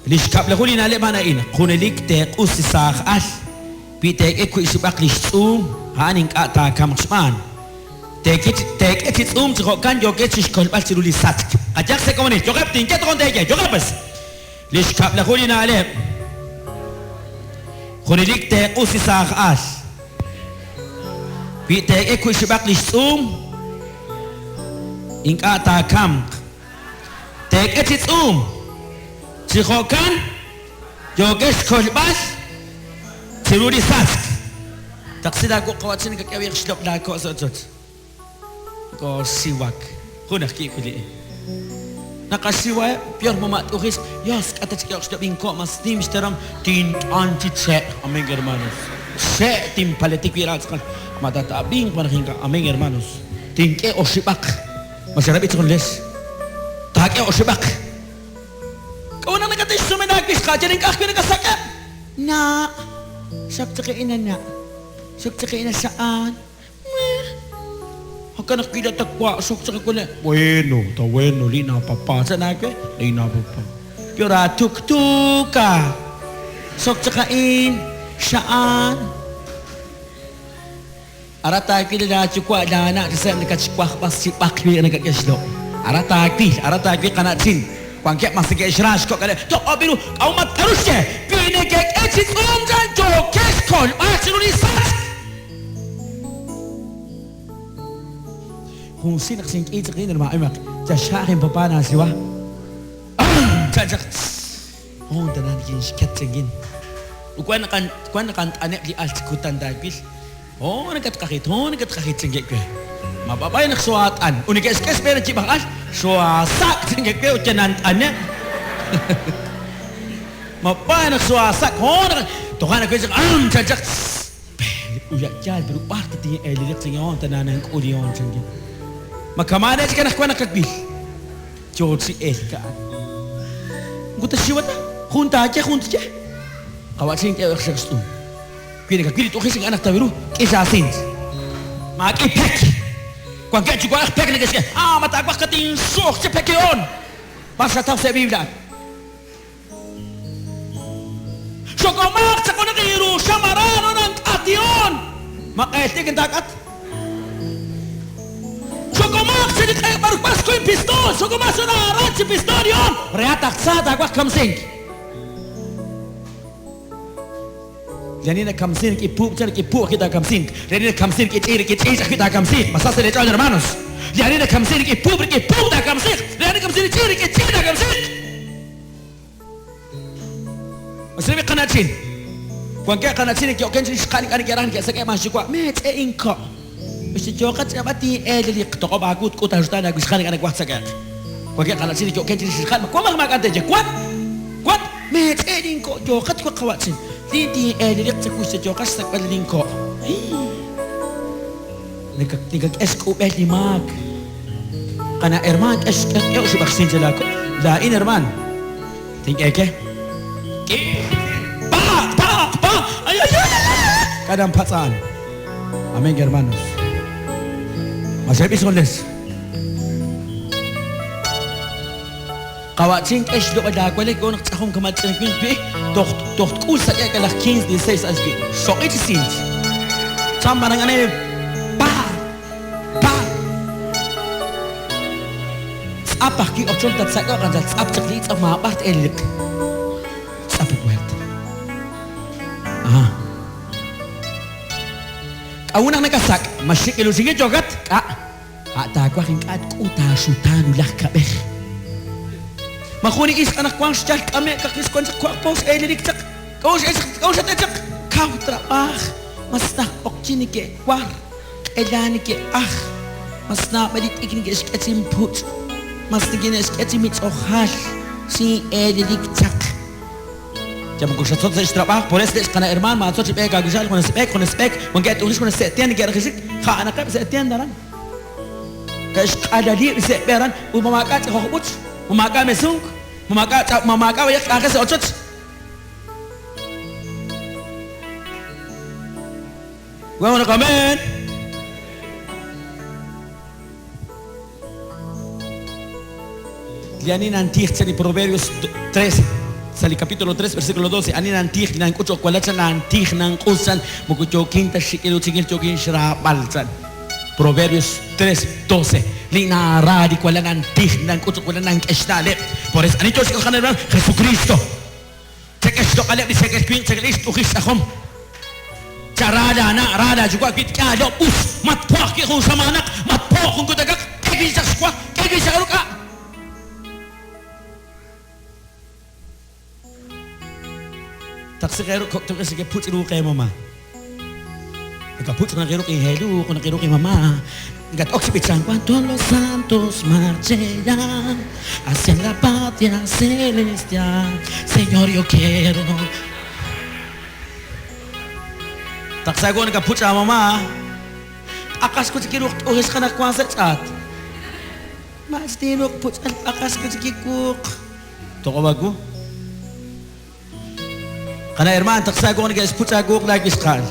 Li xkab'laju li na'leb' a'an a'in, Junelik teeq'us li saaj al. Wi teek'e wi'xib'aq li xtz'uum, a'an ink'a' taakamq xb'aan. Teek'e chi tz'uum chi jo'kan yookex chi xkolb'al chiru li sachk. Qayehaq sa' komonil, Yo'qeb', tinye tojon teeye, yo'qeb' pues! Li xkab'laju li na'leb', Junelik teeq'us li saaj al. Wi teek'e wi'xib'aq li xtz'uum, ink'a' taakamq. Teek'e chi tz'uum. Chi jo'kan yookex xkolb'al chiru li sachk. Taqsi laawuq' qawa'chin nakak'e b'ayaq xlob' laako' sa' ochoch. Nokooxiwak. Jun ajwi' wili. Naqaxiwaheb' pior mama' t'ujixq. Yos, k'a' ta chik'ehoq xlob' inko' mas nim xteram tint'an chi che'. Amén, hermanos. Che' tinpaleti wi' ra tz'aqal. Ma tat'ab'inq malaj ink'a'. Amén, hermanos. Tink'e oxib'aq. Ma xerab'i chi junlex? Taak'e oxib'aq. K'a'ut naq nakatixsume laawix qa'chal ink'a' ajwi' nakasak'eb'? Na', xok chaq a'in a na', xok chaq a'in a xa'an. Meh. Jo'kan naq wi latawa' xok chaq a'in. Bueno, ta bueno, li na papá. Chan aawe? Li na papá. Yora tuktuka. Xok chaq a'in, xa'an. Ara taawil laayuwa' laana' chi sa' nakatxwajb'as chi b'aq wi' nakak'e xlob'. Ara taawil, ara taawil qana'chin, wankeb' mas neke'xra xkok'aleb'. Toq'ob' ru, k'ahomat k'aru xye, wi nekek'e chi tz'uum chan yookex xkolb'al chiru li sachk. Junxil naq xink'i chaq rik'in hermano, chaxa'aj inpapá naaxiwa. Chan chaq. Hoon tana nikinxket chankin. Ut wan naq wan naq ant'aneb' li al chi kutan taawil. Hoon nakatqajit, hoon nakatqajit chankeb' we. Ma b'ab'ay naq xoohaat'an. Ut neke'xk'e xb'een li yib' aj al, xoohaasak' chankeb' we ut yal nant'aneb'. Ma b'ab'ay naq xoohaasak', hoon naq toja' naq chaq am chan chaq. Uya' yaal, pero b'ar ta tin'eeleliq chankin, hoon tana nank'ulihon chankin. Ma kama'an re chik anaqwan naq kawil. Yoo chi elk a'an. Moko taxxiwa ta. Jun taaye, jun tye. Qawa'chin k'e b'eq xaq xtz'uum. Wi nakawil li t'uqix ink'a' naq taw ru, k'i xaasint. Maak'i pek. Wankeb' chi wa'ej pek neke'xye, Ah, ma taawaj katinxuq chi pekihoon. B'ar xataw sa' Biblia a'an? Xokomaq chaq junaq inruuxam aran ut ank'atihon. Ma q'eeltik intaak'at? Xokomaq chi li q'e b'arwan xkuy inpistool. Xokomaq chi aran chi pistool yon. Rehat aj tza taawaj kamsink. Li ani nakamsink rik'in puub' chan rik'in puub' ajwi' taakamsinq. Li ani nakamsink rik'in ch'iich' rik'in ch'iich' ajwi' taakamsiiq. Ma sa sa' leech'ool, hermanos? Li ani nakamsink rik'in puub' rik'in puub' taakamsiiq. Li ani nakamsink rik'in ch'iich' rik'in ch'iich' taakamsiiq. Ma xrab'i qana'chin? Wankeb' qana'chin neke'oken chirix xqa'al ink'a' neke'raj neke'sak'eb' b'an xyuwa'. Meech'e' inko'. Us ta yooqat ch'ab'at tin'eeleliq. Toq'ob' aawu tk'ut aaxutaan aawixqal ink'a' nawaj tsak'e'q. Wankeb' qana'chin neke'oken chirix xqa'al. Ma wank maak'a' teeye? Wan! Wan! Meech'e' linko' yooqat wa qawa'chin. Lin tin'eeleliq chawu us ta yooqat xsak'b'al linko'. Nakak'e xk'ub'el li maak. Qana' hermaan, k'e k'e oxib'aq xsin che laako'. Laa'in hermaan, tink'e ke. Pa, pa, pa, ay, ay, ay, ay, ay. K'a npatz'a'an. Amén, hermanos. Ma xeb'is junles. Qawa'chin k'e xloq'al laawalek k'o naq ch'ajom kama' ch'ina winq wi' toj toj tk'ul sak'ek alaj 15 16 años wi' xoq'i chi sint. Chan barangane pa pa tz'ap ajwi' ochol tatsak'oq anchal tz'ap chaq li tz'ap maab'ar t'eleliq tz'ap puerta. Aha. K'a'ut naq nakasak' ma xik'iluxinkil yookat k'a' A' taawaj ink'a' tk'ut aaxutaan wulaj kab'ej. Ma jun li ixq anaqwan xyal k'ame'k ka'ajwi' xwank chaq wa'aq po x'eelelik chaq, k'a'ut x'el chaq, k'a'ut xat'el chaq? Kaw trab'aaj, mas naj q'oqyin neke'war, q'ela neke'aj, mas naab'al li t'ikr neke'xk'e chi inpuch', mas nikine'xk'e chi mitz'ojal, xin'eelelik chaq. Ya moko xatzol sa' xtrab'aaj, por eso le'x qana' hermaan maatzol chi b'eek aawixa'al junes b'eek, junes b'eek, wankeb' t'ujix junes se' tienda neke'rajisik, ja'anaqeb' se' tienda aran. Ke'xq'alalib' se' b'e aran ut ma maak'a' ch'ajoj b'uch, ma maak'a' mesunk, ma maak'a' ch'a, ma maak'a' b'ayaq k'anjel sa' ochoch. Wan naq amén. Li ani nantij che li Proverbios 13. Sa' li capítulo 3, versículo 12, ani nantij, nank'ut cho'q walal chan, nantij, nanq'us chan, moko yookin ta xxik'il uchinkil, yookin xraab'al chan. Proverbios 3, 12, Li naara li walal nantij, nank'ut cho'q walal, nank'e xna'leb'. Por eso, ani yoo chi k'ulqan hermano? Jesucristo. Chak'e xloq'aleb' li cheekel winq, cheekel ixq, t'ujix xch'ajom. Chara laana', ra laayuwa' wi tk'aalo'q us, matpo' ajwi' jun xamaanaq, matpo' jun kutakaq, k'e wi' chaq xwa, k'e wi' chaq ruk'a'. Taqsi qe ruk' kok' tuq'ix neke'puch' ru qe mama. Nakapuch' naq iruq inheelu, naq iruq inmama. Nkat-ok chi b'ichank Cuando los santos marchen ya hacia la patria celestial, Señor yo quiero. Taqsi aawu nakapuch' aamama. T'aqax wi' chik iruq t'ujix qanaq wank sa' ch'aat. Ma xtinruq puch'al t'aqax wi' chik iwuq. Toq'ob' aawu. Qana' hermaan, taq sa' aawoq neke'xpuch' aawuq laawixqa'al.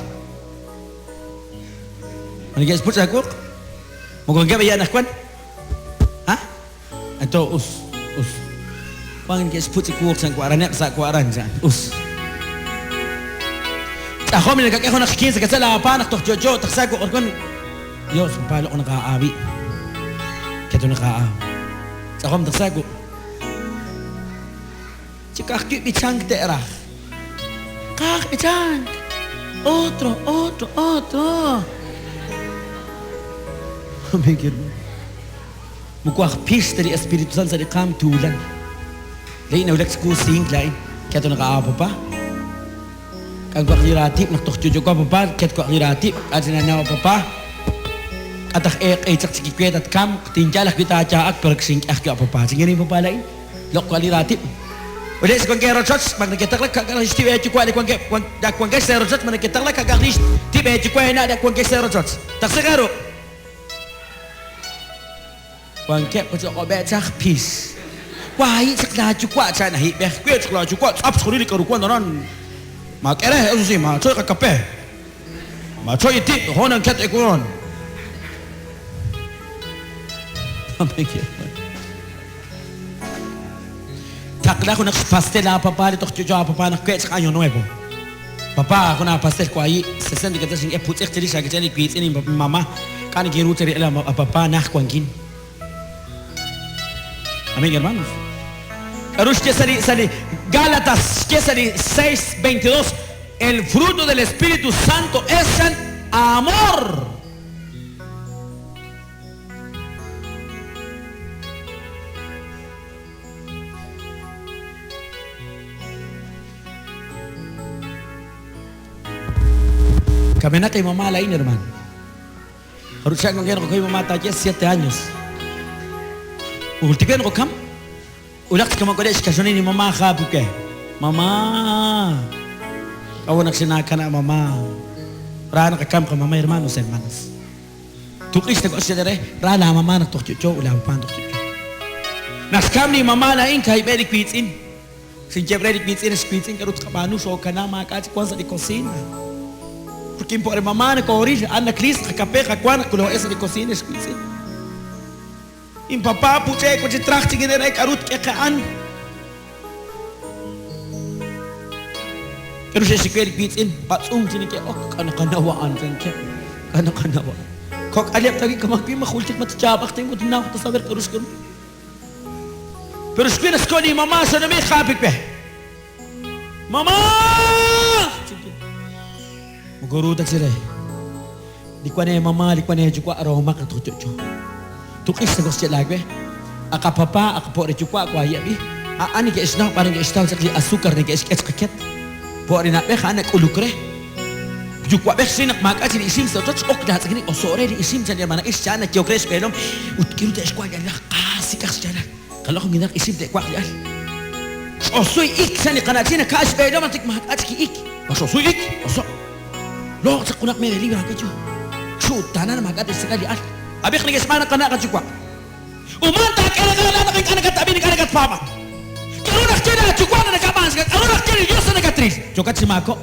Ma neke'xpuch' aawuq? Moko wankeb' aya' anaqwan? Ha? Ato us, us. Wank neke'xpuch' iwuq chan wa'raneb' sa' wa'ran chan. Us. Ch'ajom li nakak'e junaq xkiin sa' katzal aapaan naq toj yo'yo taq sa' aawoq anaqwan. Dios, papá, loq' naqaa'aabi'. Keto naqaa'aaw. Ch'ajom taq sa' aawoq. Chi ka'ajwi' b'ichank te'raj. Ka'aj b'ichank! Otro, otro, otro! Amén, hermano. Moko aj pix ta li Espíritu Santo sa' li qaam tuulan. Laa'in nawulak chiwu sihink laa'in. K'e naq aaw, papá. K'anwaq li raatib' naq toj yo'yooko, papá. Ketwaq li raatib'. K'a' chi nanaw, papá. K'a taj eeq'e chaq chi kiwe tatkamq. Tinyal ajwi' taayaa'ak, pero xink'e ajwi' a papá. Chinkenin, papá, laa'in. Loq' wa' li raatib'. Ut ex wankeb' rochoch, ma neketaqla ka'kaq lix tib' eeyuwa' li wankeb' wan ak wankex sa' eerochoch, ma neketaqla ka'kaq lix tib' eeyuwa' eena' li ak wankex sa' eerochoch. Taqsiq eeruq'. Wankeb' qoch'oq'ob'e' chaj pix. Waayi' chaq laa yuwa' chan ahib'ej we chaq laa yuwa' tz'ap chixjunil li k'a'ru wan aran. Maak'e re, eso sí, maachoy qakape. Maachoy itib', hoon anket ekuon. Amén. Taqla junaq xpastel aapapa li toj yo'yo aapapa naq we' chaq Año Nuevo. Papá, jun aapastel wayi', sesenta quetzal xink'e putz'iq chirix aakech'e li wiitz'in inmama, k'a' nikinru cheri'el aapapa naj wankin. Amén, hermanos. K'a'ru xye sa' li sa' li Gálatas xye sa' li 6:22, El fruto del Espíritu Santo es el amor. Kamenaq inmamá laa'in, hermano. Jarub' chihab' wankeb' naq oke inmamá taaye siete años. Jultik we naq okam, wulaj chik kama' xkaxonil inmamá jaab' we. Mamá, k'a'ut naq xinaakanab' mamá? Ra naqakam qamamá, hermanos, hermanas. Tuq'ix ta k'oxla re, ra laamama naq toj yo'yo ut laapapa naq toj yo'yo. Naq xkamk linmama laa'in kaahib'eb' li wiitz'in. Xinyeb' re li wiitz'in ex wiitz'in k'aru tqab'aanu xookana maak'a' chik wank sa' li kosiina. Rik'in po're mama nokooril a'an nakliis qakape qawa naq koloo'el sa' li kosiina ex wiitz'in. Inpapa puch'e'k ut chi traj chik re k'aru tk'e qa'an. K'aru xe'xik we li wiitz'in? B'atz'unk chi neke'ok, k'a' naqanaw a'an, chankeb'. K'a' naqanaw a'an. Kok'aleb' tawi' kama' wi' ma jultik ma tyaab'aq ta ut naw ta saber k'aru xk'ul. Pero xwil naq xko' linmama xe'nume'k jaapik we. Mama! Moko ru ta chire. Li wan eemama, li wan eeyuwa' rohomaq naq toj yo'yo. Tuq'ix sa' xye laawe. A qapapa, a qapo're yuwa' waye'b'i. A'an neke'xnaw b'ar neke'xtaw chaq li azúcar neke'xk'e chqaket. Po're na'b'ej a'an nak'uluk re. Yuwa'b'ej xril naq maak'a' chik li ixim sa' ochoch, ok laatz'akinik oso' re li ixim chan li hermana ix cha'an nayehok re xb'eelom ut k'iru te'xwa' li alaj qaasik'aq xyaalal. Qaloq winaq ixim te'waq li al. X'osuy ik chan li qana'chin naka' xb'eelom naq tik maak'a' chik ik. Ma x'osuy ik? Oso'. Loq' chaq junaq media libra awe yo. Xutaanal naq maak'a' te'xtzeka li al. Ab'iq neke'xb'aan naq qana' qayuwa'. Uman taak'e reetal laa'at naq ink'a' nakat'ab'in ink'a' nakatpaab'an. K'aru naq ye laayuwa' naq nakab'aan xka k'aru naq ye li Dios naq nakatril. Yookat chi maakob'k.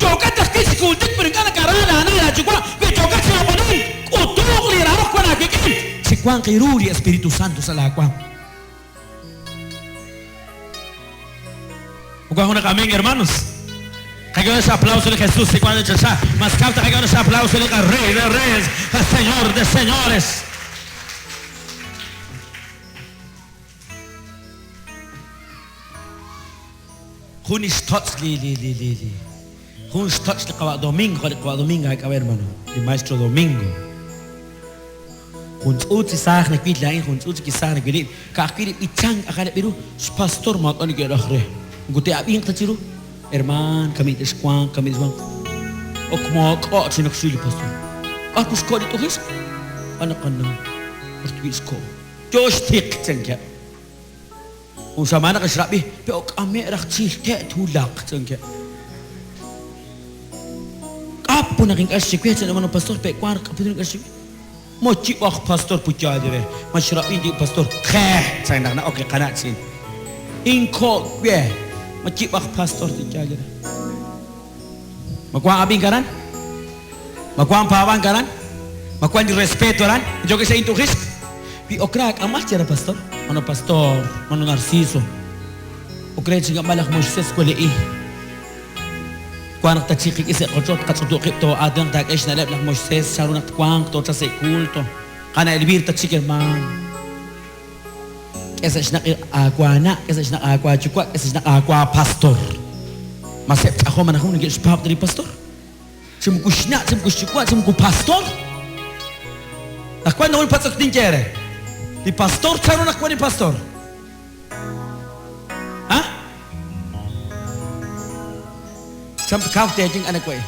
Yookat ajwi' chi kuutik pero ink'a' nakara laana' laayuwa' wi yookat chi loq'onink, k'utuuq li rahok wan aawik'in. Chiwanq eeru li Espíritu Santo sa' laawaanm. Uka junaq amén, hermanos. Qak'ehaq aplauso li Jesús li wank choxa. Mas kaw taqak'ehaq aplauso li Rey de Reyes, Señor de Señores. Jun ixtotz' li li li li li jun xtotz' li qawa' Domingo, li qawa' Domingo ak'ab'a hermano, li maestro Domingo. Jun ch'uut chi saaj nawil laa'in, jun ch'uut chi saaj nawil rib', ka'ajwi' li b'ichank ajaleb' ru, xpastor maak'a' neke'raj re. Moko te'ab'inq ta chiru, hermaan, kami' texwanq, kami' texwanq. Ok maak'a' chi naq xril li pastor. B'ar wi' xko' li t'ujixq? B'ar naqanaw b'ar wi' xko'. Yo xtiq, chankeb'. Jun xamaan naq xrab'i, pe ok'ame' raj chil te' twulaq, chankeb'. K'a' put naq ink'a' xye we, chan hermano pastor, pe wank k'a' put ink'a' xye we? Ma yib'aj pastor put yaal re, ma xrab'i li pastor qe, chan naq na'ok li qana'chin. Inko' we, ma yib'aj pastor put yaal re. Ma wank ab'ink aran? Ma wank paab'ank aran? Ma wank li respeto aran? Yo'kex a'in tu'jixq? Wi ok re aak'amb'al, ye re pastor. Mano pastor, mano Narciso. Ok re chink'amb'al laj Moisés wele'i. Wank naq tatxik qik'in sa' qochoch, tqach'utu' qib' too'aatinaq taak'e xna'leb' laj Moisés chanru naq twanq toochal sa' culto. Qana' Elvir tatxik hermaan. K'e sa' xnaq' aawaana', k'e sa' xnaq' aawaayuwa', k'e sa' xnaq' aawaapastor. Ma seb' ch'ajom anajwan neke'xpaab' ta li pastor? Chi moko xna', chi moko xyuwa', chi moko pastor. Naq wan naru patz'ok tinye eere. Li pastor, chanru naq wan li pastor? Ha? Chan kaw teeyin anaway.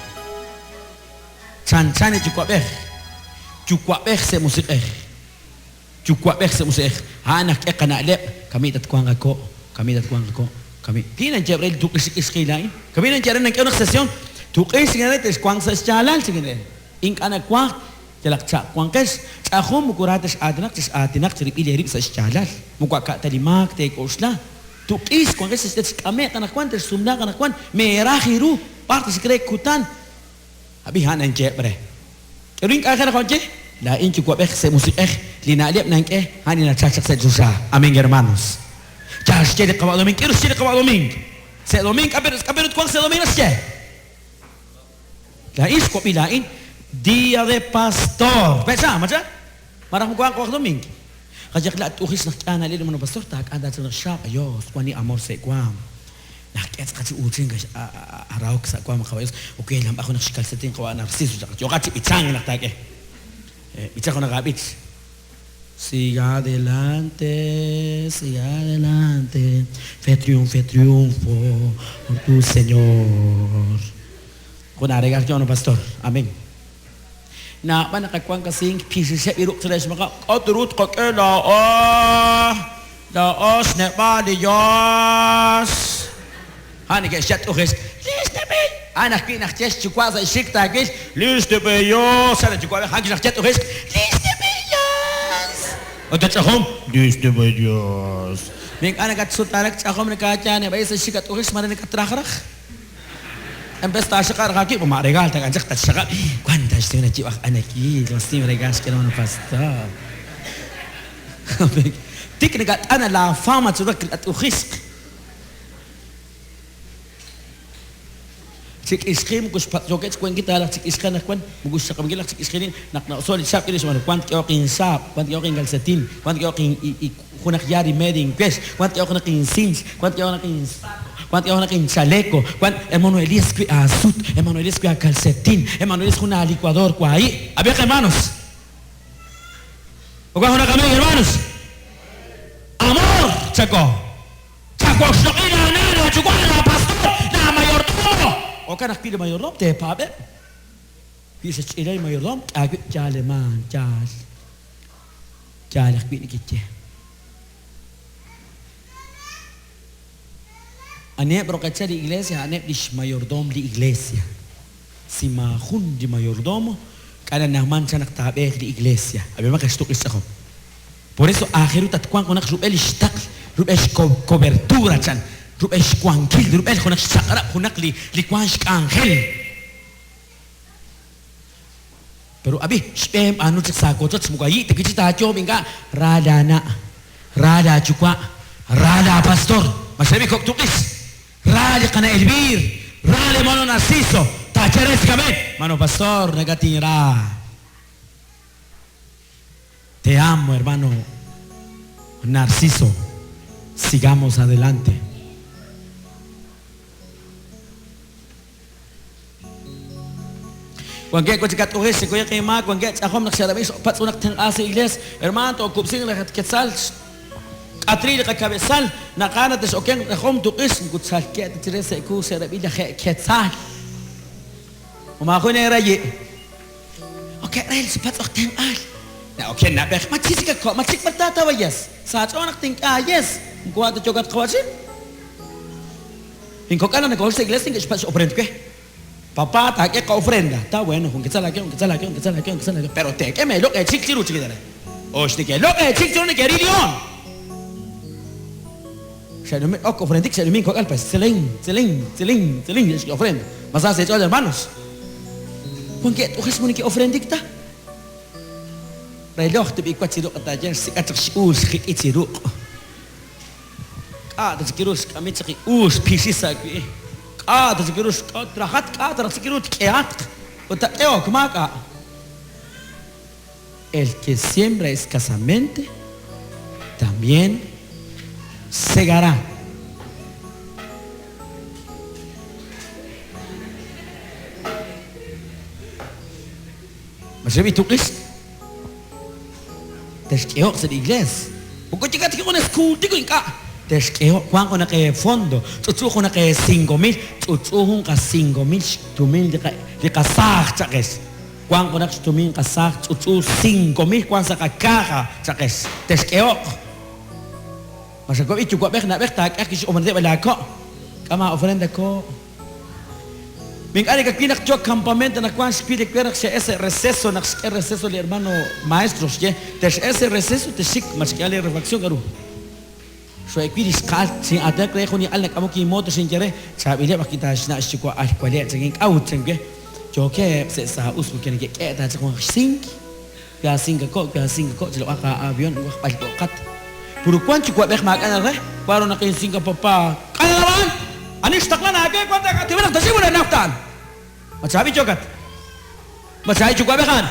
Chanchan li yuwa'b'ej. Yuwa'b'ej sa' musiq'ej. Yuwa'b'ej sa' musiq'ej, a'an naxk'e qana'leb', Kami' tatwanq ako', kami' tatwanq ako', kami'. Ki nanye re li tuq'ixq ixqil a'in? Kami' nanye re nank'e junaq sesión, tuq'ixq re texwanq sa' xyaalal chikin re. Ink'a' nawaj yalaq chaq wanqex, ch'ajom moko ra tex'aatinaq, chex'aatinaq cherib'il eerib' sa' xyaalal. Moko aka' ta li maak teek'oxla. Tuq'ixq wanqex sa' texk'ame'q anaqwan, texsumlaaq anaqwan, meeraj eeru, b'ar texik re kutan. Ab'i a'an nanyeeb' re. K'aru ink'anjel naq wanye? Laa'in Yuwa'b'ej sa' musiq'ej, li na'leb' nank'e, a'an li nachalk chaq sa' choxa. Amén, hermanos. Yaal xye li Qawa' Doming. K'aru xye li Qawa' Doming? Sa' Doming, k'a' pe ru twanq sa' Doming naxye? Laa'in xwab'i laa'in, Día de Pastor. Pe'cha, macha? Maraj moko a'an Qawa' Doming? Qayehaq la' t'ujix naq k'a na'leb' li Hermano Pastor, taak'an taachal naq xaab', Ayos, wan li amor sa' waam. Naq k'e tz'aqal chi uuchink a rahok sa' waam Qawa' Dios, ok lamb'aj junaq xkalsetin Qawa' Narciso chaq, yooqat chi b'ichank naq taak'e. B'icha junaq aab'ich. Siga adelante, siga adelante, fe triunfe, triunfo por tu Señor. Jun aaregal yo, no pastor. Amén. Naab'al naqawank kasink pixixeb' li ruq' chire xmaqa', k'a' ta ru tqak'e laa'o, laa'o xneb'a' li Yos. A'an neke'xye t'ujixq, Li xneb'il! A'an ajwi' naq ye xyuwa' sa' xxik taawil, Li xneb'il Yos! Chan li yuwa'b'ej, a'an kixnaq ye t'ujixq, Li xneb'il Yos! Ut li ch'ajom, Li xneb'il Yos! Ma ink'a' nakatsutaanak ch'ajom nakaaya neb'a'il sa' xxik at'ujixq mare nakatraj raj? En vez taaxaqab' raj aawib', ma regaal taak'anchaq tatxaqab'. Cuánta xsihon ayib' aj anaki, los sim regaal xk'e hermano pastor. Tik nakat'ana la fama chiru at'ujixq. Chik ixqi moko xpatz'ookeb' xwankil ta laj chik ixqi anaqwan, moko xxaqab'ankil laj chik ixqi naq na'oso' li xaab' k'e xb'aan wank tk'ehoq inxaab', wank tk'ehoq inkalsetin, wank tk'ehoq junaq yaar y medio inwex, wank tk'ehoq naq insinch, wank tk'ehoq naq insaco, wank tk'ehoq naq inchaleco, wank hermano Elías wi' aasut, hermano Elías wi' aakalsetin, hermano Elías jun aalicuador waayi'. Ab'iiq hermanos. Wank junaq amén hermanos. Amor chako. Chawoxloq'i laana' laayuwa' laapastor, laamayordoomo. Jo'kan ajwi' li mayordoom teepaab'eb'. Wi xatch'iila li mayordoom, k'e aawib' yaal hermaan, yaal. Yaal ajwi' nekeye. Aniheb' roqechal li Iglesia? A'aneb' lix mayordoom li Iglesia. Si maajun li mayordomo, k'a' nanawman chan naq taab'eeq li Iglesia? Ab'ihomaq ex tuq'ix tz'ajom. Por eso aajel ru tatwanq junaq rub'el lix taql, rub'el xcobertura chan, rub'el xwankil, rub'el junaq xchaq'rab' junaq li li wank xk'anjel. Pero ab'i, xb'een b'aanu chaq sa' aawochoch, moko ayi' ta wi' chik taayoob' ink'a' ra laana', ra laayuwa', ra laapastor. Ma xrab'i kok' tuq'ix? Ra li qana' Elvir, ra li hermano Narciso, taaye re xk'ab'e, Mano pastor, nakatinra. Te amo, hermano Narciso. Sigamos adelante. Wankeb' wan chik at'ujil xekuyeq inmaak, wankeb' ch'ajom naq xe'rab'i xpatz' junaq tenq'aal sa' iglees, hermaan tookub'sinq li qaketzal, xk'atri li qakab'esal, naqaj naq tex'okenq ch'ajom tuq'ix, moko chalkeb' ta chire se'ku xe'rab'i lajeeb' ketzal. Maajun eerayi'. Okeb' re li xpatz'ok tenq'aal. Na'oken na'b'ej, ma chi chik ako', ma chik b'ar taatawayes. Sa' aach'ool naq tink'aayes, moko wa' ta yookat qawa'chin. Inkok'al naq nakohox sa' iglees neke'xpatz' x'ofrend we. Papá, taak'e qa'ofrenda. Ta bueno, jun quetzal aake, jun quetzal aake, jun quetzal aake, jun quetzal aake. Pero teek'e meeloq' eechik chiru, chiqui tare. Ox neke'loq' eechik chiru neke'ril li oon. Xe'nume' ok ofrendik xe'nume' inkok'al pues tzeleng, tzeleng, tzeleng, tzeleng xe'xk'e ofrenda. Ma sa sa' eech'ool hermanos? Wankeb' t'ujex moko neke'ofrendik ta. Reloj tib'i wa chi ruq' taaye xsik'a chaq x'uul xjik'i chi ruq'. K'a' ta chik ru xk'ami chaq i uul xpixi sa' wi'. K'a' ta chik ru xk'ot rajat k'a' ta raj chik ru tk'ehatq ut tak'ehok maak'a'. El que siembra escasamente, también segará. Ma xeb'i tuq'ixq? Texk'ehoq sa' li iglees. Moko yal ta junes kuultiku ink'a'. Texk'ehoq wanq junaq eefondo, ch'utch'u junaq eesinkomil, ch'utch'u jun qasinkomil xtumin li qasaaj chaqex. Wanq junaq xtumin qasaaj ch'utch'u 5000 wank sa' qakaaja chaqex. Texk'ehoq. Ma xawab'i yuwa'b'ej na'b'ej taak'e ajwi' x'ofrendeb' laako'. K'am aa'ofrenda ko'. Ma ink'a' nakawil naq yook campamento anaqwan xwil li we naq xe'el sa' receso naq xk'e receso li hermano maestro xye tex'el sa' receso texxik ma xk'e lee refacción k'a'ru. Xwe'wi li xqa'al, xin'aatinak re jun li al nak'amok inmoto xinye re, Chaab'ileb' ajwi' ta xna' xyuwa' al waleb' chankin k'a'ut chanwe. Yookeb' se' saa'us porque neke'k'e' ta chaq junaq xsink, wi asinkako' wi asinkako' chi loq'aq aa'avion waj b'alb'o'qat. Puro wank yuwa'b'ej maak'a' naraj re, wan ru naq insinka papá. K'a' nab'aan? Ani xtaqlan aawe wan ta k'atiwe naq taxik ut naq ta'an? Ma chaab'il yookat? Ma chaab'il yuwa'b'ej a'an?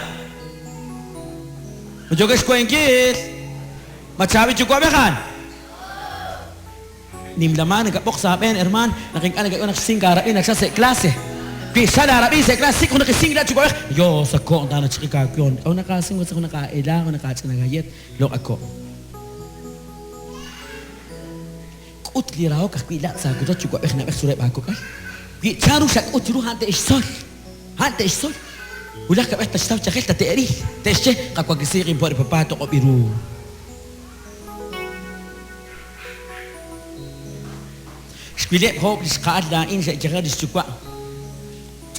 Ma yookex xwenkil? Ma chaab'il yuwa'b'ej a'an? Nimla maan nakab'oq sa' aab'een, hermaan, naq ink'a' nakak'e naq xsink aarab'in nachal sa' clase. Wi xchal aarab'in sa' clase, sik' junaq isink laa'at yuwa'b'ej. Yo sa' ko' taanachiq'ik aawion. K'a'ut naq aasink sa' junaq aa'elado, junaq aach'ina gallet, loq' ako'. K'ut li rahok ajwi' laa'at sa' aawochoch yuwa'b'ej na'b'ej chiruheb' aakok'al. Wi chanru xak'ut chiru a'an te'xtzol. A'an te'xtzol. Wulaj kab'ej tatxtaw yajel tate'ril. Te'xye, Qawaklesiiq inpo' ri papá toq'ob'i ru. Xwileb' joob' li xqa'al laa'in xe'yajer li xyuwa'.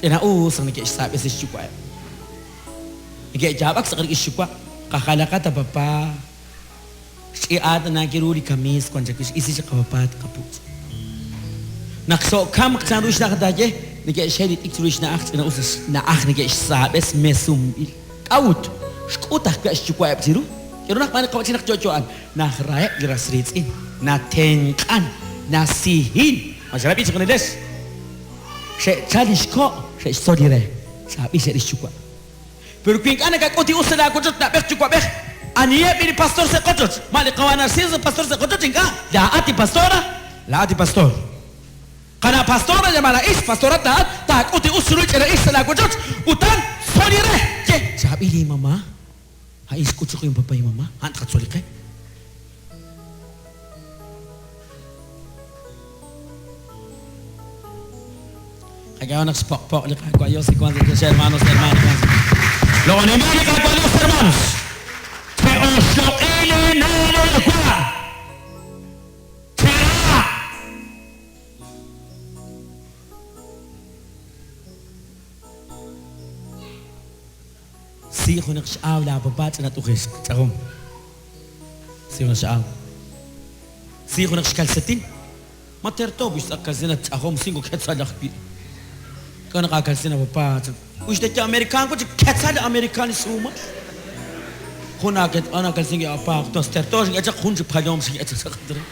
Ch'ina'us naq neke'xsaab'esi xyuwa'eb'. Neke'yaab'ak sa' rik'in xyuwa', Qajalaqat a papá. Xch'i'aat tana kiru li kamiis wan chawix, isi chaq qapapa tqaputz'. Naq xo'kamq chanru xna'aj taaye, neke'xhel li t'ikr chiru xna'aj ch'ina'us li xna'aj neke'xsaab'es mesunb'il. K'a'ut? Xk'ut ajwi' xyuwa'eb' chiru. K'aru naqb'aan li qawa'chin naq yo'yo a'an? Najraheb' li ras riitz'in, natenq'an, nasihin. Ma xerab'i chejunilex? Xe'chal li xko', xe'xtzol li re. Chaab'il xe'ril xyuwa'. Pero wi ink'a' nakak'ut li us sa' laawochoch, na'b'ej yuwa'b'ej, aniheb' b'i' li pastor sa' qochoch? Ma li qawa' Narciso pastor sa' qochoch? Ink'a', laa'at li pastora, laa'at li pastor. Qana' pastora, llamada ix, pastorat laa'at, taak'ut li us chiru li ch'ina ix sa' laawochoch, utan tzol li re. Ye, chaab'il inmama, a'in xk'ut chiqu inpapa inmama, a'an tqatzol li qe. Qak'ehaq xpoq'poq' li Qaawa' Dios li wank sa' choxa, hermanos, hermanas. Loq'oninb'il li Qaawa' Dios, hermanos. Che'oxloq'i lee na' leeyuwa'. Chera! Si junaq x'aaw laapapa ch'ina t'ujixq, ch'ajom. Si junaq x'aaw. Si junaq xkalsetin. Ma terto wi xtz'aq kalsina ch'ajom cinco quetzal ajwi'. K'a' naq aakalsina papá chan. Uy xtaye americano chik quetzal americano li suumal. Jun aaket jun aakalsin ki apá tos terto xink'e chaq jun chi paloom xink'e chaq chaq re.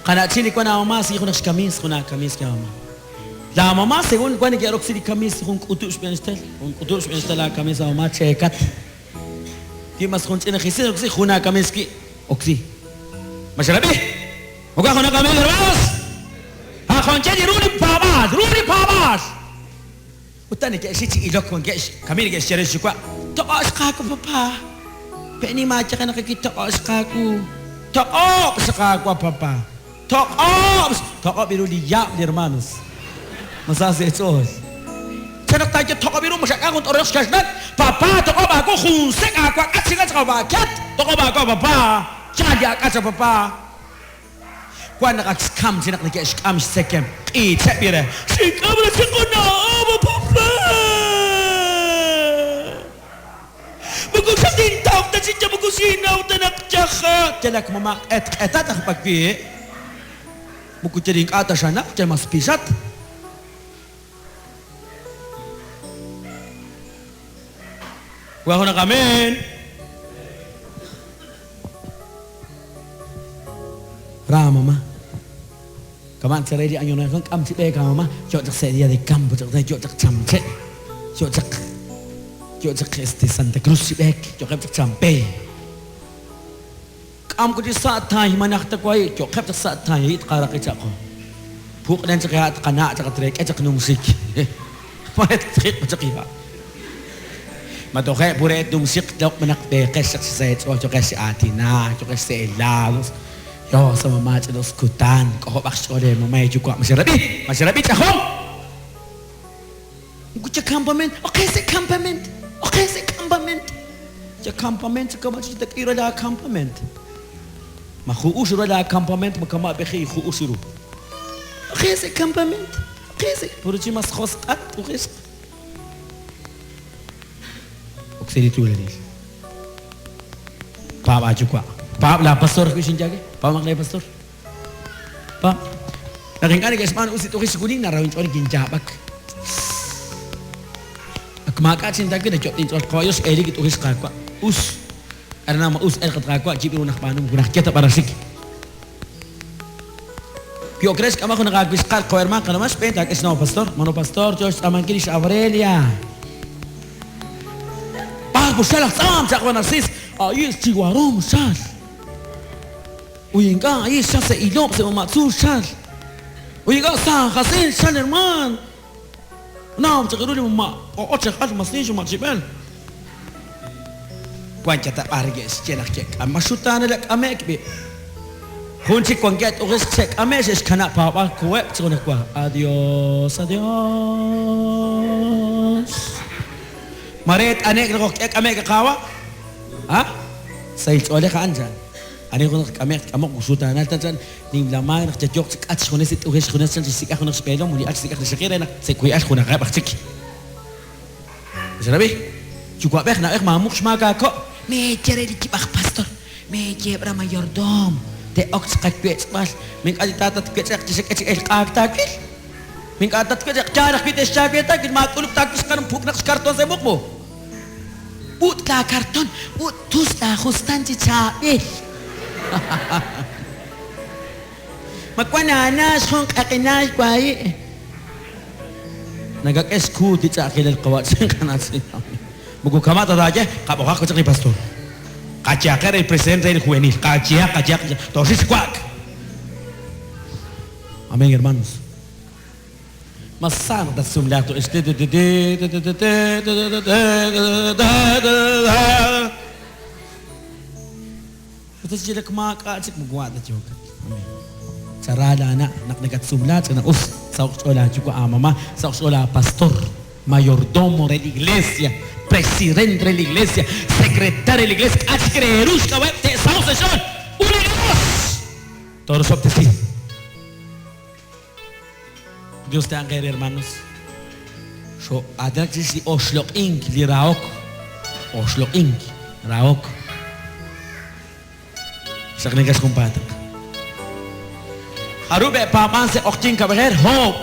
Qana'chin li wan aamama si junaq xkamiis, jun aakamiis k'e aamama. Laa mama según wan neke'roksi li kamiis jun k'utub' xb'een xtel, jun k'utub' xb'een xtel aakamiis aamama cheekat. Wi mas jun ch'ina jisil roksi jun aakamiis wi' oksi. Ma xerab'i? Moko junaq amigo hermanos. Ajonche li ru li paab'aal, ru li paab'aal. Ut ta neke'xik chi ilok wankeb' xkami neke'xye re xyuwa', Toq'o' xqaawu papá. Pe'ni maaye qe naq toq'o' xqaawu. Toq'ob' xqaawa papá. Toq'ob' toq'ob' ru li yaab' li hermanos. Ma sa sa' eech'ool. Chan naq taaye toq'ob' ru ma xak'a jun t'orol xkaxlan. Papá toq'ob' aawu jun sek' aawak'at xinga chaq awaket. Toq'ob' aawu papá. Yaal li ak'ach papá. Wan naq ak xkamk chi naq neke'xk'am xtzekem q'iicheb' li re. Xink'am re chi quna'ab' papá. Moko xatintaw ta chi ya moko xinnaw ta naq yaja. Yal ak mama q'etq'etat aj b'ar wi'. Moko yal ink'a' ta xanaw, yal mas pixat. Wan junaq amén. Ra mamá. Kama' chere li año nuevo k'am chi b'eek a mamá yo chaq sa' día de campo chaq yo chaq Chamche' yo chaq yo chaq este Santa Cruz chi b'eek yo'qeb' chaq Champey. K'am ku chi sa' tay manaq ta wahi' yo'qeb' chaq sa' tay hi' tqaraqi chaq qo. Puq'nen chaq ha' tqana' chaq treek'e chaq numxik. Mare tjiq' chaq ha'. Ma toje' pure numxiq loq' manaq b'eeqex chaq chi sa' eech'ool yo'qex chi aatinak, yo'qex sa' helados. Yo sa' mamá ch'inus kutan, k'ojob'aq xch'ool eemama eeyuwa' ma xerab'i, ma xerab'i ch'ajom. Moko cha campament, oqe sa' campament, oqe sa' campament. Cha campament cha kama' chi tak'ira la campament. Ma ju'ux ru la campament ma kama' b'eji ju'ux ru. Oqe sa' campament, oqe sa' puro chi mas josq'at uq'ixq. Oksi li tuulanil. Paab' aayuwa'. Paab' laa pastor ajwi' xinye aawe. Paab'amaq lee pastor. Paab'. Naq ink'a' neke'xb'aanu us li t'uqix chiwunin, naraho' inch'ool kinyaab'ak. Ak maak'a' chintawi nayot't inch'ool. Qawa' Dios x'eelik li t'uqix Qaawa'. Us. Aran ma us elq at Qaawa' yib' ru naj b'aanum junaj ye ta b'araxik. Wi ok re xk'amb'al junaq aawixqal, qawa' hermaan, qanawaq xb'een taak'e xnaw pastor. Mano pastor yoo xtz'aamankil li xAurelia. B'ar xal aj tz'aam chaq wa Narcis, ayi' xchiwarom xal. Uy ink'a' ayi' xal sa' ilob' sa' mama' tzuul xal. Uy ink'a' San Jacinto xal hermaan. Naw chaq ru li mama' q'oq'och xajal mas nim xmama' chib'el. Wan yata b'ar ke'xye naq ke'k'am. Ma xutaanel ak'ame'k b'i'. Jun chik wankeb' t'uq'ixq xe'k'ame' xe'xkanab' paab'aal koheb' chi junajwa. Adios, adios. Mare t'ane'k naq ojk'e k'ame'k li Qaawa'? Ha? Sahil ch'oolej a'an, chan. Ani junaq tk'ame'q tk'amoq moko xutaanal ta, chan. Nimla maak naq yayoq chi k'at xjunes li t'uq'ixq xjunes, chan, chixsik'aq junaq xb'eelom ut li al xsik'aq rixaqil re naq tse'wi'al junaqeb' aj chik. Xerab'i, Yuwa'b'ej, na'b'ej, maamuq xmaak aako'. Meeye re li yib' aj pastor, meeye eb' ra mayordoom, te'ok chi qawech'b'al. Ma ink'a' li taata twech'eq chi xak'e chi elq'aak taawil? Ma ink'a' tatwech'eq yaal ajwi' te'xchaawe taawil, maak'ulub' taawil xqanum puk'naq xkarton sa' muqmu. B'ut' laakarton ut tus laajustan chi chaab'il. Ma wan aanax jun q'aqinal wahi'? Nakak'e xkuut li ch'a'ajkilal qawa' chin qana'chin. Moko kama' ta taaye, qab'oqaq wi' chaq li pastor. Qayehaq re li presidente re li juvenil. Qayehaq, qayehaq, tooxik chi wa'ak. Amén, hermanos. Mas sa naq tatsumlaaq to Ut xye lak maak'a' chik moko wa' ta yookat. Amén. Chara laana' naq nakatsumla ch'ina us saho'q xch'ool aayuwa' aamama', saho'q xch'ool aapastor, mayordomo re li iglesia, presidente re li iglesia, secretario re li iglesia, k'a' chik re ru xk'ab'a'eb' te'saho'q sa' xch'ool. Ut li Dios toorosob'tesi. Dios tenq'anq eere, hermanos. Xoo'aatinak chirix li oxloq'ink, li rahok. Oxloq'ink, rahok. Xaqlinqex junpaataq. Jarub' e'paab'ank sa' q'oqyink kab'ejer? Hoob'.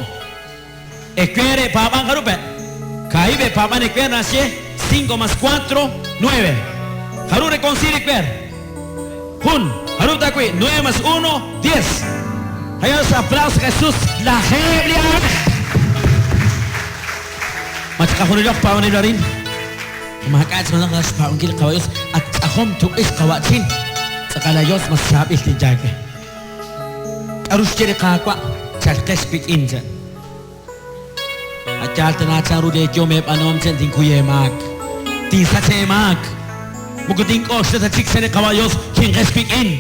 Ewer e'paab'ank jarub' e'? Kaahib' e'paab'ank ewer naxye cinco más cuatro, nueve. Jarub' rekonsiil ewer? Jun. Jarub' tawi'? Nueve más uno, diez. Hayos aplauso Jesús lajeeb' li aamej. Ma chiqajunilo aj paab'anel arin? Maak'a' chik junaq xpaab'ankil li Qawa' Yos, at ch'ajom tuq'ix qawa'chin, tz'aqal a Yos mas chaab'il tinyaak we. K'aru xye li Qaawa'? Chalqex wik'in, chan. A' yaal tana chanru leeyom eeb'aanuhom, chan, tinkuy eemaak. Tinsach eemaak. Moko tink'oxla ta chik, chan li Qawa' Yos, chinqex wik'in.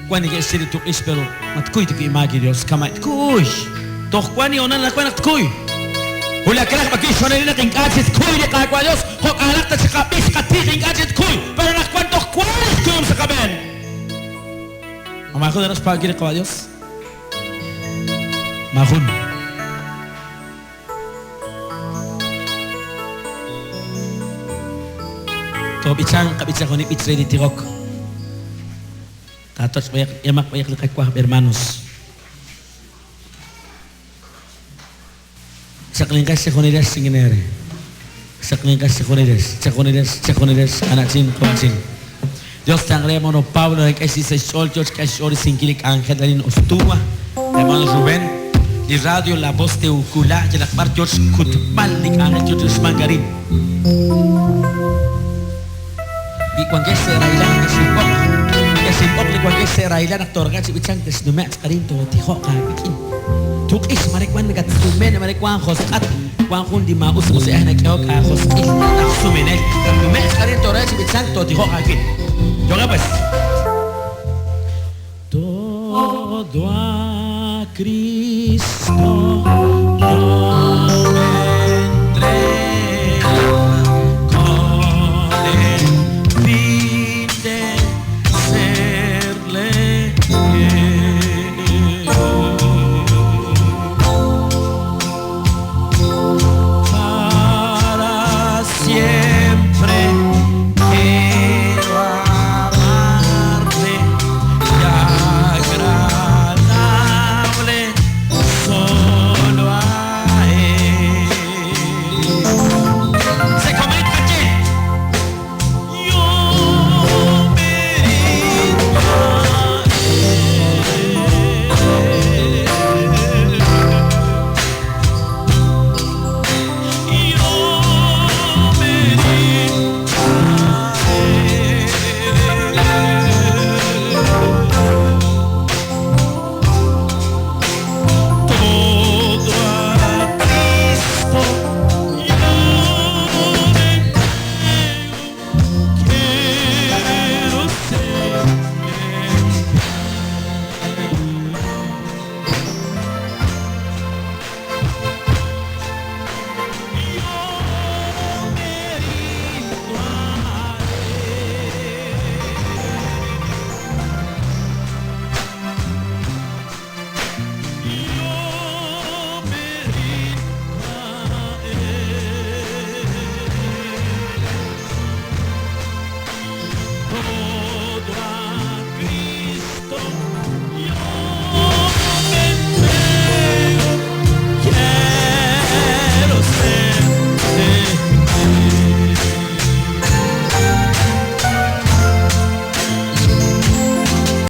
Wan neke'xye li tuq'ix pero ma tkuy ta wi' maak li Dios kama' tkuy. Toj wan li hoonal anaqwan naq tkuy. Wulak raj b'arwi' xhoonalil naq ink'a' chik tkuy li Qaawa' Dios, jo'kanaq ta chi qab'ix qatij ink'a' chik tkuy, pero anaqwan toj wan li xkuyum sa' qab'een. Ma maajun naraj xpaab'ankil li Qawa' Dios? Maajun. Toob'ichanq, qab'ichaq jun li b'ich re li tijok. Taatoch' b'ayaq, k'emaq b'ayaq li qawajb', hermanos. Xaqlinqex chejunilex chinkineere. Xaqlinqex chejunilex, chejunilex, chejunilex, qana'chin, qawa'chin. Dios tenq re hermano Pablo re k'e xsi sa' xch'ool yoo chi k'e xch'ool risinkil li k'anjel arin Ostua. Hermano Rubén, li radio La Voz de Ucula yalaq b'ar yoo xkutb'al li k'anjel yoo chi uxmank arin. Wi wankex sa' rahilal nekexinb'oq, nekexinb'oq li wankex sa' rahilal naq tooraqe'q chi b'ichank texnume'q chaq arin tootijoq aawik'in. Tuq'ix mare wan nakatsumen mare wan josq'at, wan jun li maa'us musiq'ej nak'ehok aajosq'il laj sumenel. Tatnume'q chaq arin tooraqe'q chi b'ichank tootijoq aawik'in. Yo'qeb' pues. Todo a Cristo.